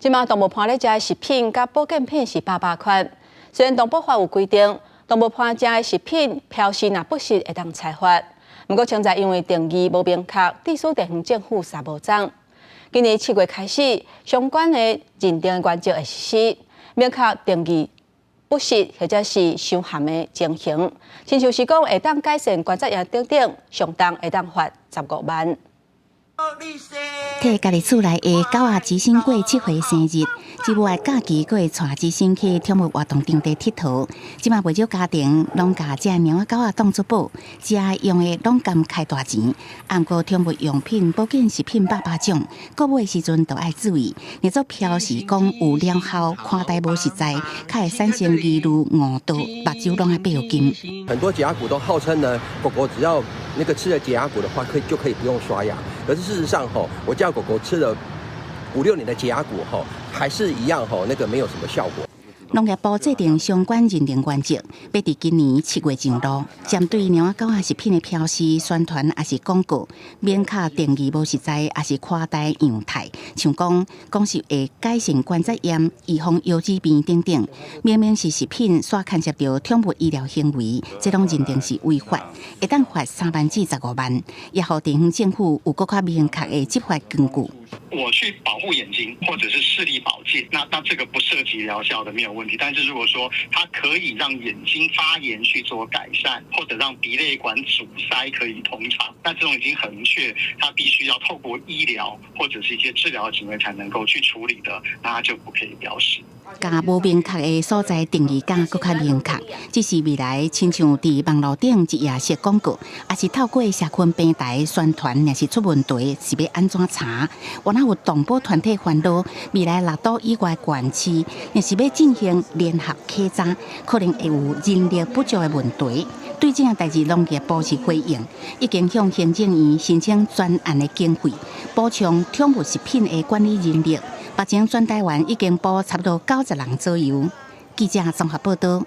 這馬動物伴咧食的食品佮保健品是百百款。雖然動保法有規定，動物伴食的食品標示若不實會當裁罰，毋過現在因為定義無明確，致使地方政府捎無鏨。今年7月開始，相關的認定原則會實施，明確定義不實或者是傷譀的情形，親像是講會當改善關節炎等等，上重會當罰15萬。替家己厝內的狗仔芷心過7歲生日，這擺假期閣會帶芷心去寵物活動場地𨑨迌。這馬袂少家庭攏共這貓仔狗仔當做寶，食用的攏甘開大錢。毋過寵物用品、保健食品百百種，購買時陣都愛注意。若做標示講有療效，誇大無實在，較會產生疑慮誤導，目睭攏愛閉緊。很多潔牙骨都號稱呢，狗狗只要那個吃了潔牙骨的話，可以就可以不用刷牙。可是事實上，吼，我家狗狗吃了五六年的潔牙骨，吼，還是一樣，吼，那個沒有什麼效果。農業部制定相關認定原則，欲佇今年7月上路。針對貓仔狗仔食品的標示、宣傳抑是廣告，明確定義無實在，抑是誇大樣態，像講講是會改善關節炎、預防腰子病等等，明明是食品，煞牽涉著寵物醫療行為，這攏認定是違法，會當罰3萬至15萬，也予地方政府有閣較明確的執法根據。我去保護眼睛，或者是視力保健，那這個不涉及療效的沒有問題。但是如果說它可以讓眼睛發炎去做改善，或者讓鼻淚管阻塞可以通暢，那這種已經很明確，它必須要透過醫療或者是一些治療行為才能夠去處理的，那它就不可以標示。共無明確的所在定義甲閣較明確，只是未來親像佇網路頂一頁式廣告，抑是透過社群平台宣傳，若是出問題，是欲按怎查？原來有動保團體煩惱，未來六都以外縣市，若是欲進行聯合稽查，可能會有人力不足的問題。對這項代誌，農業部是回應，已經向行政院申請專案的經費，補充寵物食品的管理人力。目前全台灣已經補差不多90人左右。記者綜合報道。